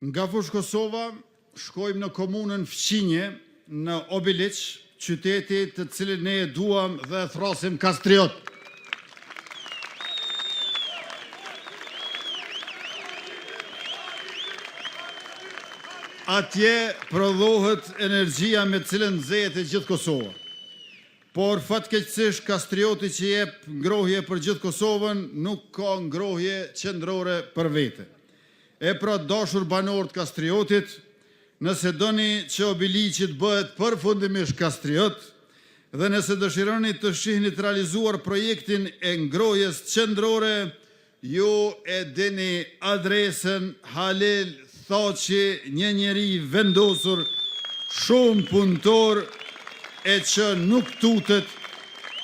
Nga Fushë Kosova shkojmë në komunën fqinje, në Obiliq, qyteti të cilin ne e duam dhe e thërrasim Kastriot. Atje prodhohet energjia me të cilën nxehet e gjithë Kosova. Por, fatkeqësisht, Kastrioti që jep ngrohje për gjithë Kosovën, nuk ka ngrohje qendrore për vete. E pra, të dashur banorë të Kastriotit, nëse doni që Obiliqi të bëhet përfundimisht Kastriot dhe nëse dëshironi të shihni të realizuar projektin e ngrohjes qendrore, ju e dini adresën Halil Thaçi, një njeri i vendosur, shumë punëtor, e që nuk tutet,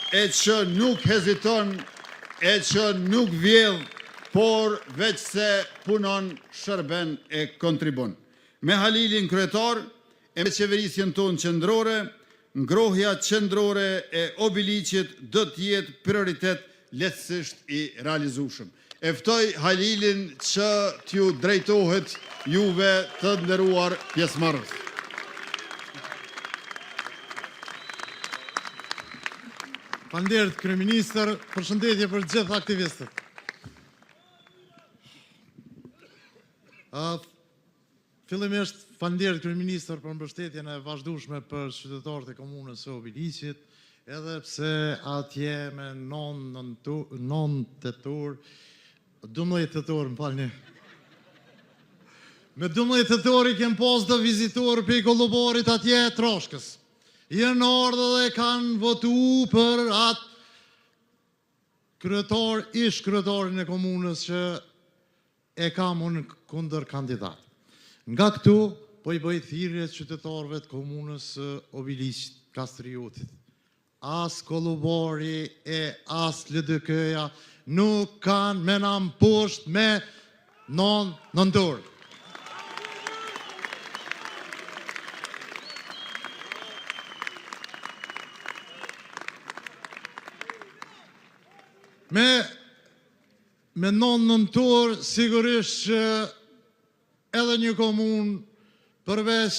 e që nuk heziton, e që nuk vjedh, por veçse punon, shërben e kontribuon. Me Halilin kryetar e me qeverisjen tonë qendrore, ngrohja qendrore e Obiliqit do të jetë prioritet lehtësisht i realizueshëm. E ftoj Halilin që t'ju drejtohet juve të nderuar pjesëmarrës. Faleminderit kryeministër, përshëndetje për gjithë aktivistët. Fillimisht, faleminderit kryeministër për mbështetjen e vazhdueshme për qytetarët e komunës së Obiliqit, edhe pse atje me 9 tetor, 12 tetor, më falni, me 12 tetor i kem pas do vizitorë prej Kolubarit atje Trashkës. Janë ardhë dhe kanë votu për atë kryetar, ish kryetarin e komunës që e kam unë kundër kandidat. Nga këtu, po i bëj thirrje qytetarëve të komunës së Obiliqit, Kastriotit. As Kolubari e as LDK-ja nuk kanë me na mposht me 9 nëntor. Me Me 9 nëntor, sigurisht që edhe një komunë përveç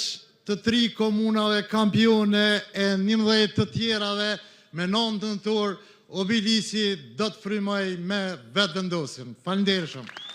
të tri komunave kampione e 11 të tjerave, me 9 nëntor, Obiliqi do të frymojë me Vetëvendosjen. Faleminderit shumë.